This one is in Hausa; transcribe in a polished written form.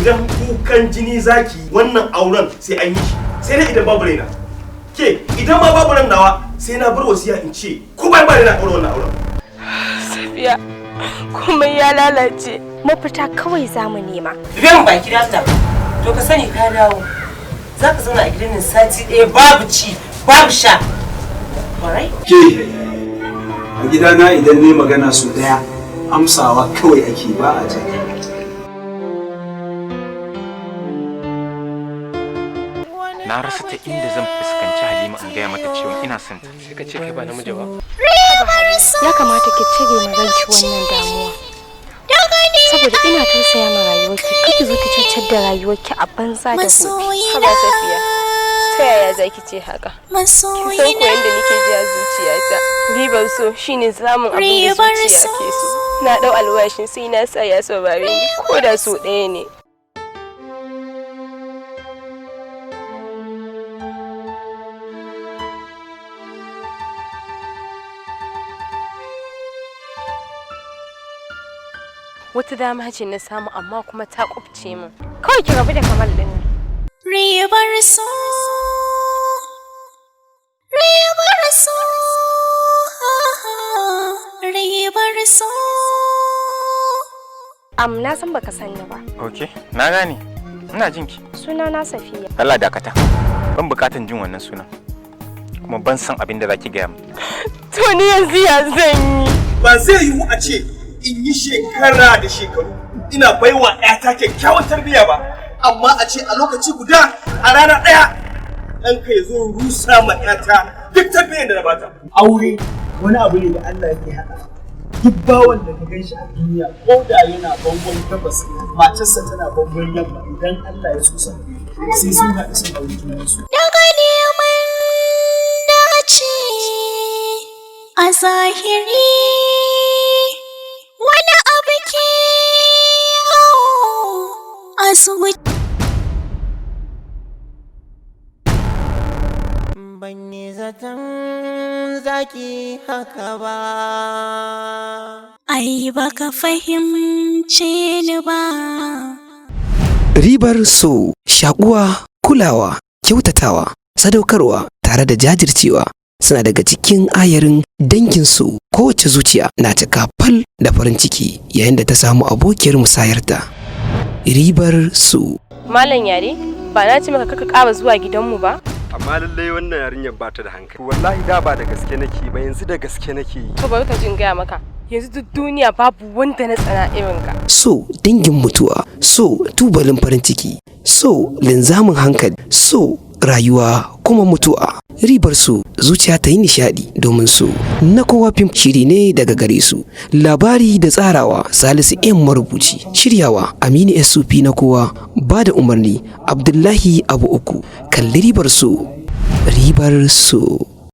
Idan kukan jini zaki, wannan auren sai an yi shi, sai dai idan babu raina. Ke, idan ma babu ran nawa, sai na bar wasiya in ce ko bayan ba raina aure wannan auren. Safiya, komai ya lalace. Mafita kawai za mu nema. Rufe mu baki da. To ka sani ka dawo. Za ka zauna a gidan nan sati ɗaya babu ci, babu sha. Alright? Ke, a gidana idan ne magana su daya, amsawa kawai ake, ba a jaki. Na rasa ta inda zan fuskanci Halima in gaya mata cewa ina son ta. Sai ka ce kai ba namiji ba. Ya kamata ki cire ma ranki wannan damuwa. Saboda ina tausaya ma rayuwarki, kar ki zo ki cutar da rayuwarki a banza da hofi. Haba Safiya, ta yaya za ki ce haka? Kin san ko yanda nake ji a zuciyata. Ribar so shine samun abin da zuciya ke so. Na dau alwashin sai na sa ya saurare ni ko da so ɗaya ne. Wata dama ce na samu amma kuma ta kubce min. Kawai ki rabu da Kamal din nan. Ribar so, ribar so, ribar so. Am, na san baka san ni ba. Ok, na gane. Ina jin ki. Suna na Safiya. Allah dakata. Ban bukatan jin wannan sunan. Kuma ban san abin da zaki gaya min. To ni yanzu ya zan yi? Ba zai yiwu a ce in yi shekara da shekaru ina baiwa 'yata kyakkyawan tarbiyya ba, amma a ce a lokaci guda, a rana ɗaya, ɗanka ya zo rusa ma 'yata duk tarbiyyar da na bata. Aure wani abu ne da Allah yake haɗa. Duk bawan da ka gan shi a duniya, ko da yana bangon gabas, matarsa tana bangon yamma, idan Allah ya so sa sai sun haɗu sun auri junansu. Daga neman dace a zahiri, wani abu ke yawo a zuci. Ban yi zaton zaki haka ba. Ai baka fahimce ni ba. Ribar so, shakuwa, kulawa, kyautatawa, sadaukarwa tare da jajircewa suna daga cikin ayarin dangin su. Kowace zuciya na cika fal da farin ciki yayin da ta samu abokiyar musayarta. Ribar so. Malam Yare, ba na ce maka kaka ƙara zuwa gidanmu ba? Amma lallai wannan yarinyar ba ta da hankali. Wallahi da ba da gaske nake ba, yanzu da gaske nake yi. To bari ka jin gaya maka. Yanzu duk duniya babu wanda na tsana irin ka. So dangin mutuwa, so tubalin farin ciki, so linzamin hankali, so rayuwa kuma mutuwa. Ribar so, zuciya ta yi nishadi domin so. Na Kowa Fim shiri ne daga gare su. Labari da tsarawa Salisu M Marubuci, shiryawa Aminu SUP Na Kowa, ba da umarni Abdullahi Abu Uku. Kalli Ribar So, Ribar So.